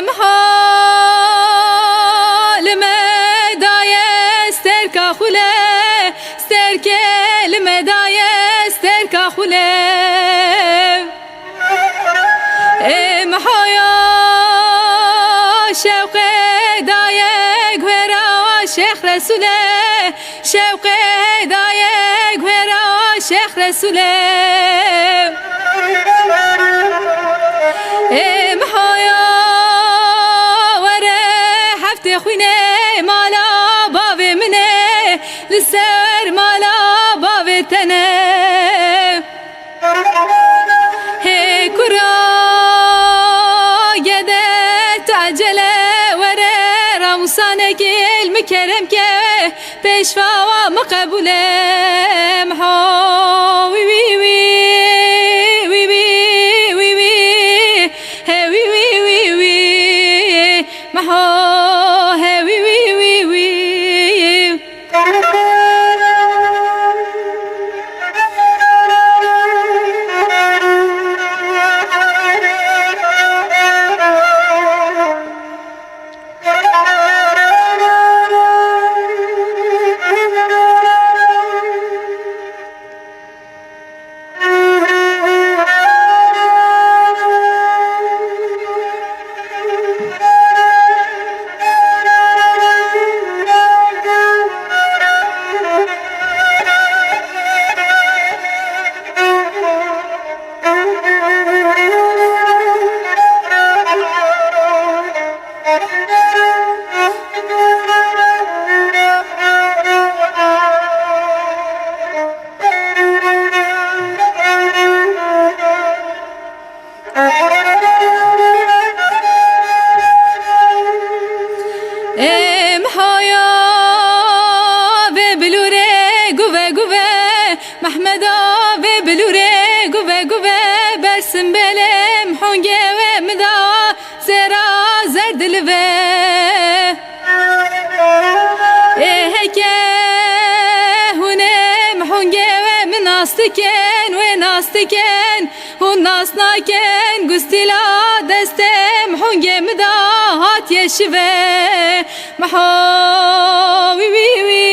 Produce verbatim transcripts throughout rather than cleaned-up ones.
Meha li me daye sterka xule, sterkê li me daye sterka xule. Ê Mehoya şewqê daye guhera Şêx Resûlê, şewqê daye guhera Şêx Resûlê. Ê Mehoya were heftê xwînê mala bavê min ê, li ser mala bavê te ne. Hê kura gede tu ecele were, ramûsanekê li min kerem ke, pêşva wa min qebûl e. Meho wî wî wî, wî wî wî wî, he wî wî wî wî, meho he wî wî wî wî. Ê Mehoya vê bilûrê guve guve, Mehmeda vê bilûrê guve guve, bersimbelê mihongê wê min dawa zêra zer dilive. Ê heke hûn ê mihongê wê min nas dikin, wê nas dikin, hûn nas nakin, gustîla destê mihongê min da hatiye şive. Meho wî wî wî,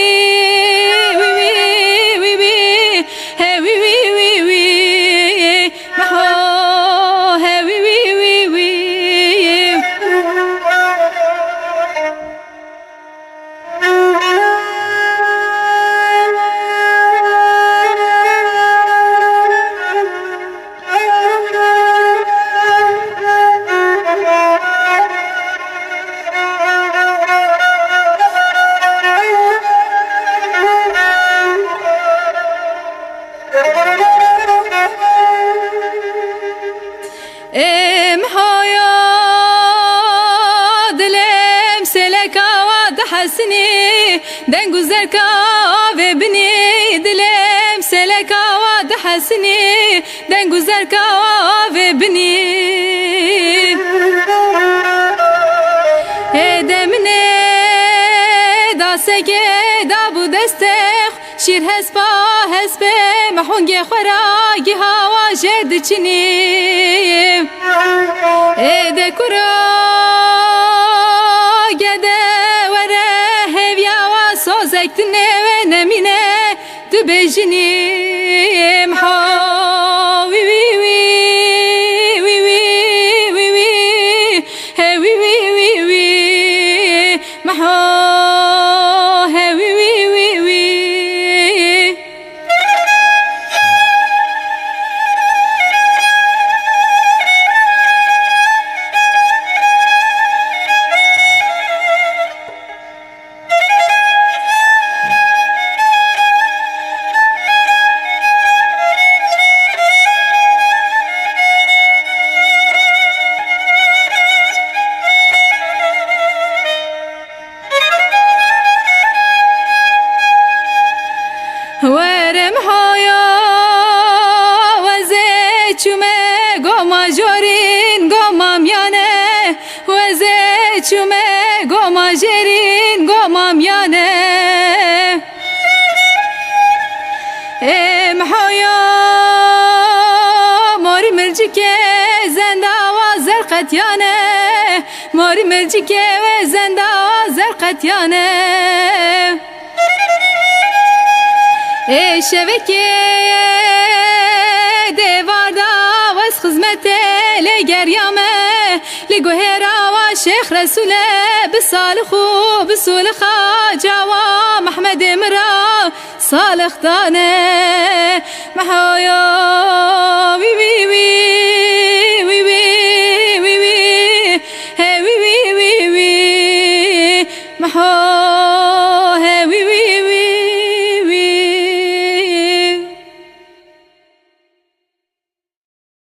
wî wî wî wî, he wî wî wî wî, meho he wî wî wî wî. Ê Mehoya dilêm sêleka wa dihesinî, deng û zerka avê binî, dilêm sêleka wa dihesinî, deng û zerka avê binî. Ê de min ê dasekê dabû destê xwe, şîr hespa hespê mehûngê xwe ra giha wa jê diçinî. Ê de kura gede were hêviya wa sozek dinê wê nemîne. Tu bêjinî meho wî wî wî, wî wî wî wî, he wî wî wî wî, meho he wî wî wî wî. Werim haya wezê çûme goma jorîn goma miyane. Wezê çûme goma jêrîn goma miyane. Ê mehoya morî mircikê zenda wa zer qetiyane. Milcikê wê zenda zerqetiyane. Ê şevekê dêvar da wez xizmetê lê geriyame. Li guhêra wa Şêx Resûle bi salix û bi sûlixa cawa Mehmedê min ra salix dane. Mehoyo wî wî wî.